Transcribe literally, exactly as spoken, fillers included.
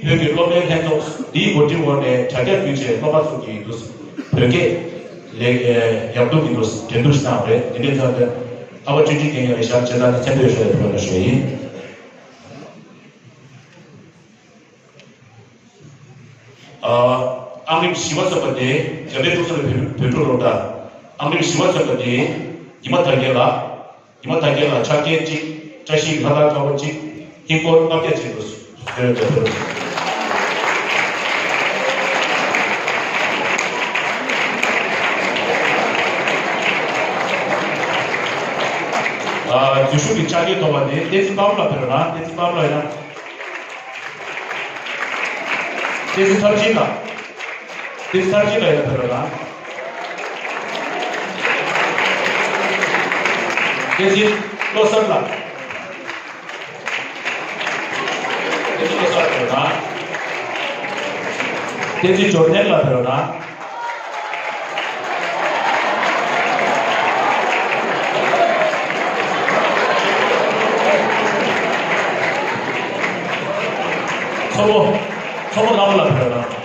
བོད་ཀྱི་སློབ་གྲྭའི་ལྷན་ཚོགས་འདིའི་གོ་སྒྲིག་འོག་ནས་དྲ་རྒྱ་བརྒྱུད་བྱས་སློབ་མ་ཚོ་གིས་འདུག་བོད་སྐད་ལས་ཡག་སྡུག་གི་འདུག་འགྲན་བསྡུར་ཞིག་གནང་བ་རེད། འདི་འདྲའི་ཚང་དོན་ཨ་ཕ་ཆུང་ཆུང་རྒན་ཡོད་རེད་ཤག་བྱས་ཙང་ནས་མཚན་འབོད་ཞུ་ཡ་ཕུལ་ལ་ཞུ་ཡ་ཡིན། ཨ་ཨང་རིམ་བཞི་པ་ཚོགས་པ་དེ་རྒྱ་བལ་འབྲུག་ས་ལ་བོད་ཕྲུག་སློབ་གྲྭ། ཨང་རིམ་བཞི་པ་ཚོགས་པ་དེ་ཉི་མ་དར་རྒྱས་ལགས། ཉི་མ་དར་རྒྱས་ལགས་ཆ་རྐྱེན་གཅིག་བཀྲ་ཤིས་ལྷ་དར་དཀར་པོ་གཅིག་ཧིན་སྒོར་ལྔ་བརྒྱ་བྱིན་དགོས་ཟེར་བའི་འབོད་སྐུལ། ཨ་འཛུལ་ཞུགས་ཀྱི་ཆ་རྐྱེན་ཐོབ་པ་དེ་བསྟན་འཛིན་དཔལ་མོ་ལགས་ཕེབས་རོགས་གནང་། བསྟན་འཛིན་དཔལ་མོ་ལགས་ཡིན་ན། བསྟན་འཛིན་མཐར་ཕྱིན་ལགས། བསྟན་འཛིན་མཐར་ཕྱིན་ལགས་ཡར་ཕེབས་རོགས་གནང་། བསྟན་འཛིན་བློ་བཟང་ལགས། བསྟན་འཛིན་བློ་བཟང་ཕེབས་རོགས་གནང་། བསྟན་འཛིན་འབྱོར་ལྡན་ལགས་ཕེབས་རོགས་གནང་། མཚོ་མོ། མཚོ་མོ་ལྷ་མོ་ལགས་ཕེབས་རོགས་གནང་།